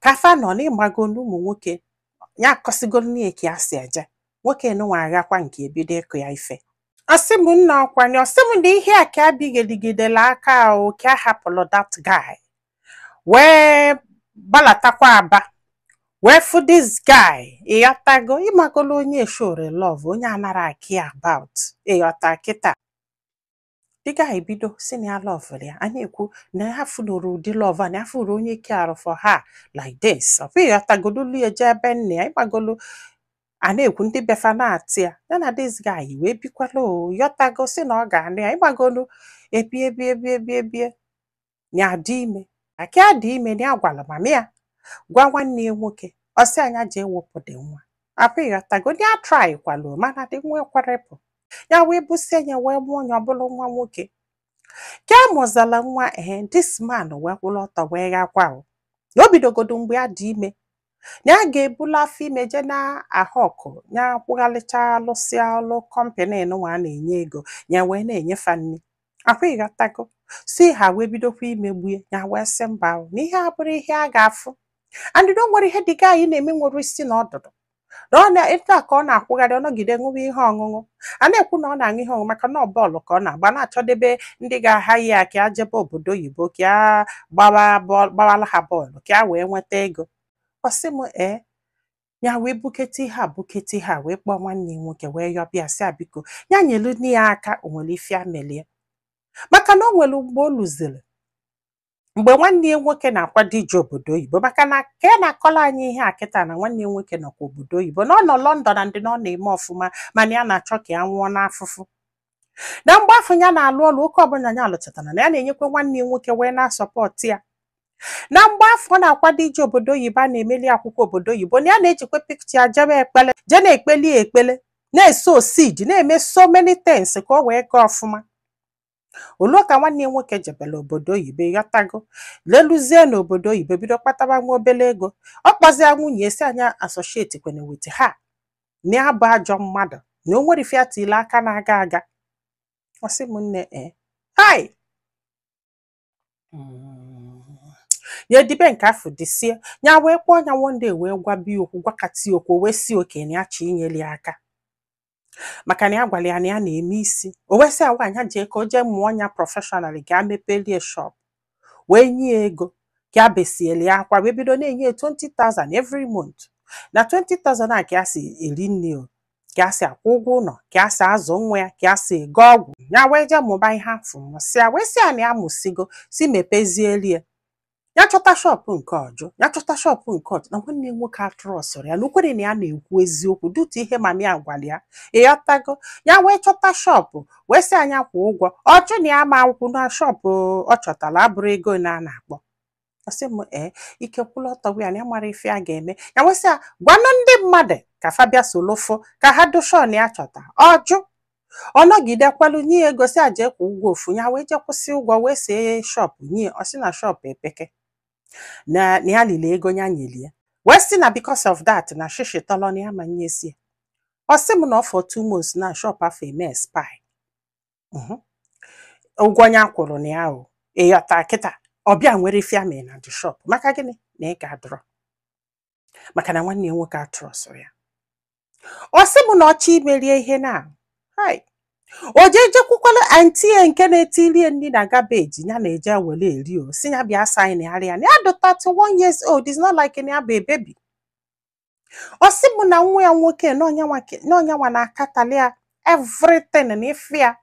Ka fa nọ n'ịgbago n'ụmụ nwoke ya akọsigolu n'ihe ka ya si eje nwoke nụnwa aghakwa nke ebido ịkụ ya ife. Ọsị m nna ọkwanye, ọsị m na ihe a ka abigheligidela aka o ka a hapụlụ that guy wee gbalatakwa Aba wee fụ this guy. Ịghọtago, ịmagolo onye showre love, onye anara aki about. Ịghọta kịta, the guy bido si na ya love ya, a na-ekwu na ya fụnụrụ ụdị love a, na ya fụrụ onye care for her like this. Ọ bụ ịghọtagolu ya jee ebe nne ya, ịgbagolu a na-ekwu ndị befa na-atị ya, ya na this guy wee bikwala o. Yọtago, si na ọ ga-anụ ya, ịgbagolu ebie bie bie bie bie ya dị ime aka dị ime na ya gwara mama ya, gwa nwanne ya nwoke, ọ sị anya jee wepụ dị nwa apụ. Ịghọtago, ya try kwalo, mana dị nwa ekwerepụ ya, wee busie ya wee mụọ ya, ọbụla nwa nwoke ka a mụzala nwa. Ee, this man wee kwụrụ ọtọ wee ghakwa o na o bidogodo mgbe ya dị ime na ya ga-ebula afọ ime jee na ahụ ọkụ ya kwụghalịcha alụsịa ọlụ company nwa a na-enye ego ya wee na-enyefa nri akwa. Ịghọtago, si ha wee bidokwa imegbue ya, wee sị mba o, na ihe a bụrụ ihe a ga-afụ and o nwere ihe dịga anyị na-eme nwere isi na ọdụdụ na ọ na-etu a ka ọ na-akwụgharị, ọ nọgide ṅụwa ihe ọṅụṅụ. A na-ekwu na ọ na-aṅụ ihe ọṅụṅụ maka na ọ bọọlụ ka ọ na-agba, na-achọdebe ndị ga-aha ya ka a jebe obodo oyibo ka a gbawa bọọlụ, gbawala ha bọọlụ ka a wee nweta ego. Ọ sị m ee, ya wee bukete ihe a, bukete ihe a, wee kpọọ nwanne ya nwoke wee yọbịa, sị a biko ya nyelu nne ya aka, o nwere ife ya melie, maka na o nwere mgbe o luziri mgbe nwanne ya nwoke na-akwado ije obodo oyibo, maka na ka ya na-akọrọ anyị ihe a kịta na nwanne ya nwoke nọkwa obodo oyibo, na ọ nọ London and na ọ na-eme ọfụma, mana ya na-achọ ka ya nwụọ n'afụfụ. Na mgbe afọ ya na-alụ ọlụ oke ọbụla ya lụchatara na ya na-enyekwa nwanne ya nwoke wee na-asupport ya. Na mgbe afọ ọ na-akwado ije obodo oyibo, a na-emeli akwụkwọ obodo oyibo, na ya na-ejikwa pikcha ya jebe ekpele, jee na-ekpeli ya ekpele, na-eso seed, na-eme so many things ka o wee gaa ọfụma. Oluo ka nwanne ya nwoke jebere obodo oyibo, ịghọtago, leluzie n'obodo oyibo, bido kpataba nwa obele ego. Ọ kpọzia nwunye si anya associate kwene with ha, na ya bụ ajọ mmadụ, na o nwere ife ya tile aka na-aga aga. Ọ sị m nne, ee, hai ya edibe nke afọ dịsie ya, wee kpọọ ya one day wee gwa bia okwu, gwakati okwu, wee si okenye ya chi inyeli ya aka, maka na ya gwara ya na ya na-eme isi. O wee sị ya nwaanyị jee ka o jee mụọ ya professionally, ka a mepelie shop, wee nye ya ego ka a besieli ya akwa, wee bido na-enye ya 20,000 every month. Na 20,000 a ka ya si eri nri o, ka a si akwụ ụgwọ ụlọ, ka a si azụ nwa ya, ka a si ego ọgwụ ya. Wee jee mụba ihe afọ mụsịa, wee sị ya na ya mụsigo, si mepezieli ya, ya chọta shop nke ọjụ, ya chọta shop nke ọjụ. Na nwanne ya nwoke atrustụrụ ya na okwere na ya na-ekwu eziokwu dutu ihe mami ya gwara ya. Ịghọtago, ya wee chọta shop, wee sị anya kwụ ụgwọ, ọjụ na ya ma akwụ na shop ọ chọtara abụrụ ego na a na-akpọ. Ọ sị m ee, ike kwụlụ ọtọ gwa ya na ya mara ife a ga-eme. Ya wee sị ya gwanụ ndị mmadụ ka fa bịa solofo ka ha doshon ya chọta. Ọjụ ọ nọgidekwalụ nye ya ego, si a jee kwụ ụgwọ ofu ya, wee jee kwụsị ụgwọ, wee see shop nye. Ọ sị na shop epeke na ya lile ego ya nyelie, wee sị na because of that na shishi tọlọ na ya ma nyesie. Ọ sị m na ọ for 2 months na shop afọ eme expire. Ụgwọ ya kwụrụ na ya o. Ịghọta kịta, ọbịa nwere ife amị na the shop, maka gịnị na ị ga-adọrọ, maka na nwanne ya nwoke atrustụrụ ya. Ọ sị m na ọchọ imerie ihe na hai, o jee jekwukwala aunty ya nke na-etilie nri na garbage ya na-eje were eri o, si ya bịa sign ya na ya dị 31 years old, is not like na ya bụ a baby. Ọ sị m na nwa ya nwoke na ọnyanwa na-akatali ya everything na ife ya,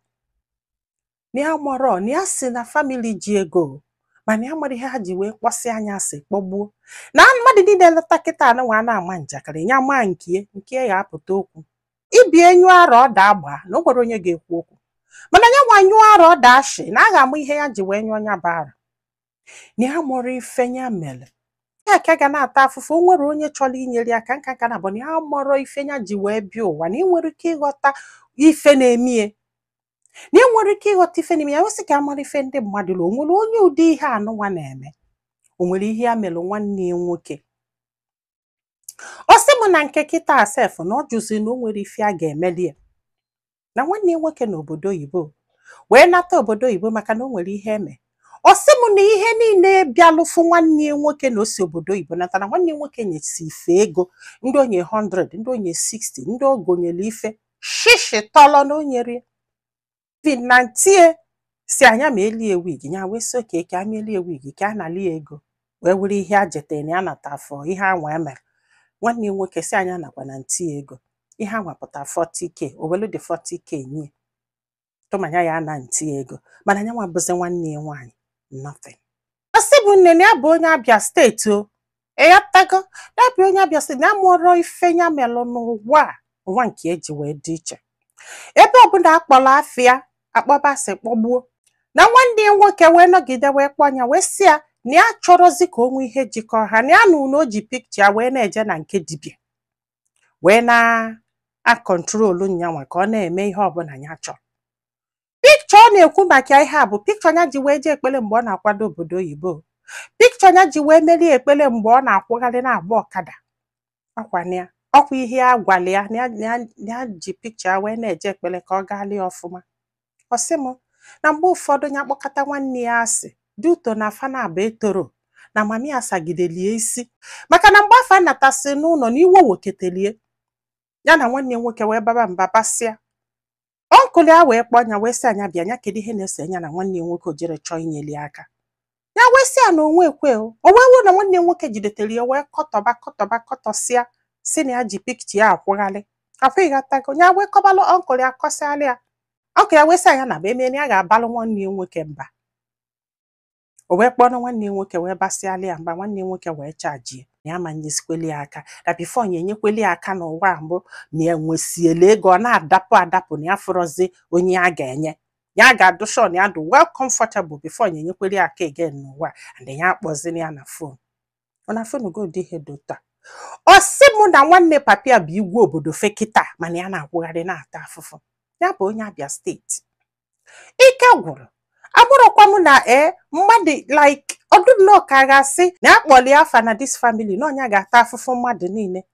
na ya marọ na ya si na family ji ego, mana ya mara ihe ha ji wee kpọsị anya asị kpọgbuo na mmadụ niile. Lọta kịta anụnwa na-ama njakịrị ya, maa nke nke ya apụta okwu ibi enyu arọ ọ daa gbaa na o nwere onye ga-ekwu okwu, mana ya nwa nyụọ arọ ọ daa ashị na a ga-amụ ihe ya ji wee nyụọ ya bụ arọ, na ya mụrụ ife ya mere ya ka ga na-ata afụfụ. O nwere onye chọrọ inyere ya aka nka nka na bụ na ya mụrụ ife ya ji wee bịa ụwa, na ị nwere ike ịghọta ife na-emie, na ị nwere ike ịghọta ife na-eme ya. Wesị ka amara ife ndị mmadụ lụ, o nwere onye ụdị ihe anụnwa na-eme, o nwere ihe ya mere nwanne ya nwoke. Ọ sị m na nke kịta sef na ọ jụzi na o nwere ife a ga-emeli ya na nwanne ya nwoke n'obodo oyibo wee nata obodo oyibo, maka na o nwere ihe eme. Ọ sị m na ihe niile bịalụfụ nwanne ya nwoke na o si obodo oyibo nata, na nwanne ya nwoke nyesi ife ego, ndị onye 100, ndị onye 60, ndị ogonyere ife shishi tọlọ na o nyere ya na ntie si anya ma elie wig ya, wee sị oke ka amelie wig ka a nali ya ego wee were ihe a jetere na ya nata afọ. Ihe anwa emere, nwanne ya nwoke si anya nakwa na ntie ego ihe anwa pụta 40K, o welu dị 40K nye tụmanya ya na ntie ego, mana nyanwa bụzi nwanne ya nwaanyị, nothing. Ọ sị bụ nne na ya bụ onye Abia Steeti o, ịghọtago? Ya bụ onye Abia Steeti, na ya mụọrọ ife ya melụ n'ụwa a, ụwa nke eji wee dị iche, ebe ọbụla akpọrọ afịa akpọba asị kpọgbuo. Na nwanne ya nwoke wee nọgide wee kpọọ ya, wee sị ya na ya chọrọzi ka o nwee ihe jikọ ha, na ya nụ na o ji pikcha ya wee na-eje na nke dibịa wee na-a control nyanwa ka ọ na-eme ihe ọbụla ya chọrọ. Pikchọ ọ na-ekwu maka ihe a bụ pikchọ ya ji wee jee ekpere mgbe ọ na-akwado obodo oyibo, pikchọ ya ji wee merie ekpere mgbe ọ na-akwụgharị na-agba ọkada. Ọkwa ya, ọkwa ihe a gwara ya na ya ji pikchọ ya wee na-eje ekpere ka ọ gaa lie ọfụma. Ọ sị m na mgbe ụfọdụ ya kpọkọta nwanne ya asị dị ụtọ na afa na-abụ etoro na mami ya sagidelie isi, maka na mgbe afọ anatasị n'ụlọ na iwe woketelie ya na nwanne ya nwoke wee baba mba basịa. Uncle ya wee kpọọ ya wee sị anya bịa nya, kedu ihe na-ese ya na nwanne ya nwoke o jere chọọ inyeli aka ya, wee sị ya na onwe ekwe o. O wee wụ na nwanne ya nwoke jidetere ya wee kọtọba kọtọba kọtọsịa, si na ya ji pikcha ya akwụghalị akwa, ịghọtago? Ya wee kọbalụ uncle ya, kọsịalị ya. Uncle ya wee sị anya na bụ eme na ya ga-abalụ nwanne ya nwoke mba. O wee kpọrọ nwanne ya nwoke wee basịalị ya mba. Nwanne ya nwoke wee chajie na ya ma nyesikweli ya aka, na before ya enyekweli ya aka n'ụwa a mbụ na ya nwesiela ego ọ na-adapụ adapụ, na ya fụrọzi onye ya ga-enye ya, ga-adụ sure na ya dị well comfortable before ya enyekweli ya aka again n'ụwa, and ya akpọzini ya na phone. Ọ na phone go dị ihe dị otu a. Ọ sị mụ na nwanne papi ya bụ igwe obodo fekịta, mana ya na-akwụgharị na-ata afụfụ. Ya bụ onye Abia Steeti. Ike gwụrụ agbụrụkwa m na ee mmadụ like ọdụ nnọọ ka a ga-asị na ya kpọlie afa na this family na ọnya ga-ata afụfụ. Mmadụ niile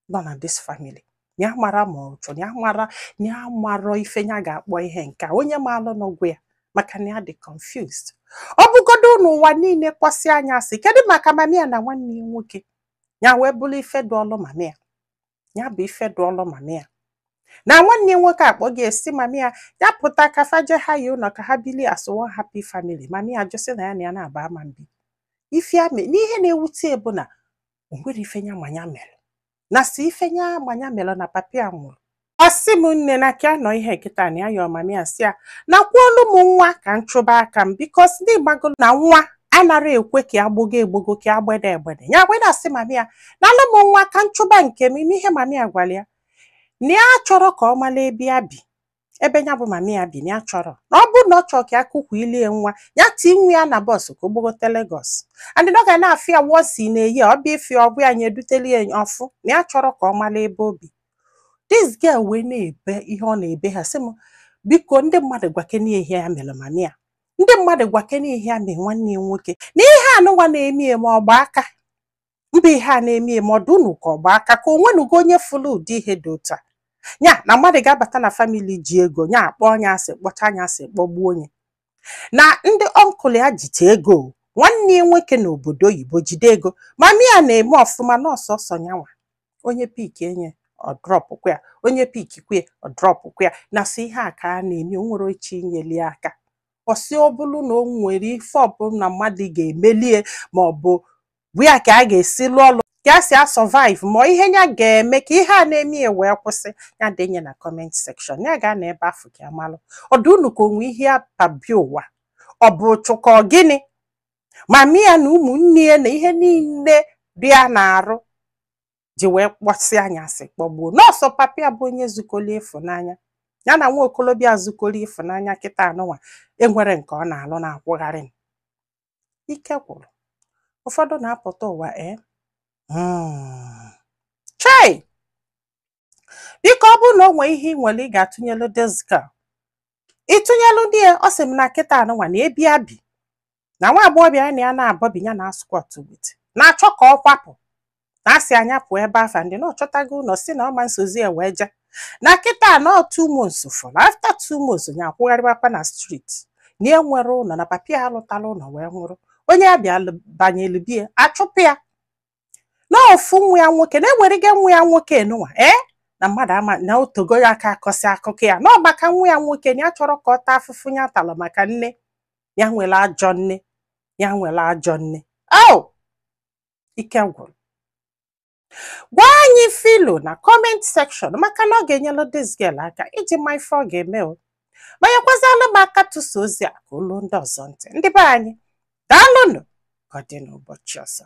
nọ na this family ya mara ma ọ chọrọ ya mara na ya marọ ife ya ga-akpọ ihe nke a, onye maalụ n'ụgwọ ya, maka na ya dị confused. Ọ bụgodo n'ụwa niile kpọsị anya asị, kedu maka mami ya na nwanne ya nwoke? Ya wee bụrụ ife dị ọlụ mami ya, ya bụ ife dị ọlụ mami ya na nwanne ya nwoke akpọ ga-esi mami ya ya pụta ka fa je ha ya ụlọ ka ha bili as one happy family. Mami ya jụsị na ya na ya na-aba ama mbi ife ya n'ihe na-ewute bụ na o nwere ife ya ma ya mere na si ife ya ma ya mere na papi ya nwụrụ. Ọ sị m nne na ka nọ ihe kịta na ya yọọ mami ya, sị ya na kwuolu m nwa ka m chụba aka m, because ndị gbagolo na nwa anara ekwe ka agbogo egbogo ka agbede egbede ya weda. Sị mami ya na alụ m nwa ka m chụba nke m. Ime ihe mami ya gwara ya na ya chọrọ ka ọ mara ebe ya bi, ebe ya bụ mami ya bi, na ya chọrọ na ọ bụrụ na ọ chọrọ ka ya kụkwa ilie nwa ya, tii nwa ya na bus ka o gbogote Lagos, and ọ ga na-afịa wọsi na-eyi ọ bịa ife ọbụ ya nya eduteli ya ọfụ, na ya chọrọ ka ọ mara ebe o bi. This girl wee na-ebe ihe ọ na-ebe ha, sị m biko, ndị mmadụ gwakene ihe ya mere mami ya, ndị mmadụ gwakene ihe ya mere nwanne ya nwoke, na ihe anụnwa na-eme eme ọgba aka mba, ihe a na-eme eme ọdụ unu ka ọgba aka, ka o nwenugo onye fụlụ ụdị ihe dị otu a, ya na mmadụ ga-abata na family ji ego ya akpọ onye asị, kpọcha anya asị, kpọgbuo onye na ndị uncle ya jite ego, nwanne ya nwoke n'obodo oyibo jide ego, mami ya na-eme ọfụma na ọsọsọ nyanwa onye pick enye ọ dropụkwa ya, onye pickikwe ọ dropụkwa ya, na sị ihe a ka a na-eme. O nwere oche inyeli aka. Ọsị ọ bụrụ na o nwere ife ọbụla mmadụ ga-emelie, ma ọ bụ ya ka a ga-esi lụọ ọlụ ka a si a-survive, ma ihe ya ga-eme ka ihe a na-eme ya wee kwụsị, ya denye na comment section, ya ga na ebe afọ ka amalụ ọdụ unu ka onwe ihe apabi ụwa. Ọ bụ chụkọ gịnị mami ya na ụmụnne ya na ihe niile dị ya na-arụ ji wee kpọsị anya asị kpọgbuo nọọsụ papi ya bụ onye zukọrọ ịfụnanya ya na nwa okolobịa zukọrọ ịfụnanya kịta anụnwa enwere nke ọ na-alụ na-akwụgharị m. Ike gwụrụ. Ụfọdụ na-apụta ụwa ee. Chai, biko, ọ bụrụ na o nwee ihe ị nwere ị ga-atụnyelu this girl, ịtụnyelu di ya. Ọ sị m na kịta anụnwa na ebia bi na nwa agbọghọbịa ya na ya na-abọbi ya na squat with na-achọ ka ọ kwapụ, na asị anya pụọ ebe afa ndị na ọ chọtago ụlọ, si na ọma nsozi ya wee jee na kịta na 2 months fọrọ, after 2 months ya akwụgharịbakwa na street. Na ya nwere ụlọ na papa ya alụtala ụlọ wee nwụrụ. Onye abịa banyelu bie achụpụ ya na ofu nwa ya nwoke na-ewerige nwa ya nwoke nụnwa ee na mmadụ ama na otogo ya aka akọsị akụkọ ya na ọ maka nwa ya nwoke na ya chọrọ ka ọ taa afụfụ ya talụ maka nne ya nwere ajọ nne ya nwere ajọ nne. O ike gwụrụ. Gwa anyị filo na comment section, maka na ọ ga-enyelu this girl aka iji ma ife ọ ga-eme. O ma nyekwazịalụ m aka tụsa ozi a ka olu ndị ọzọ ntị. Ndị be anyị, daalụnụ. Ka ọ dị n'ụbọchị ọzọ.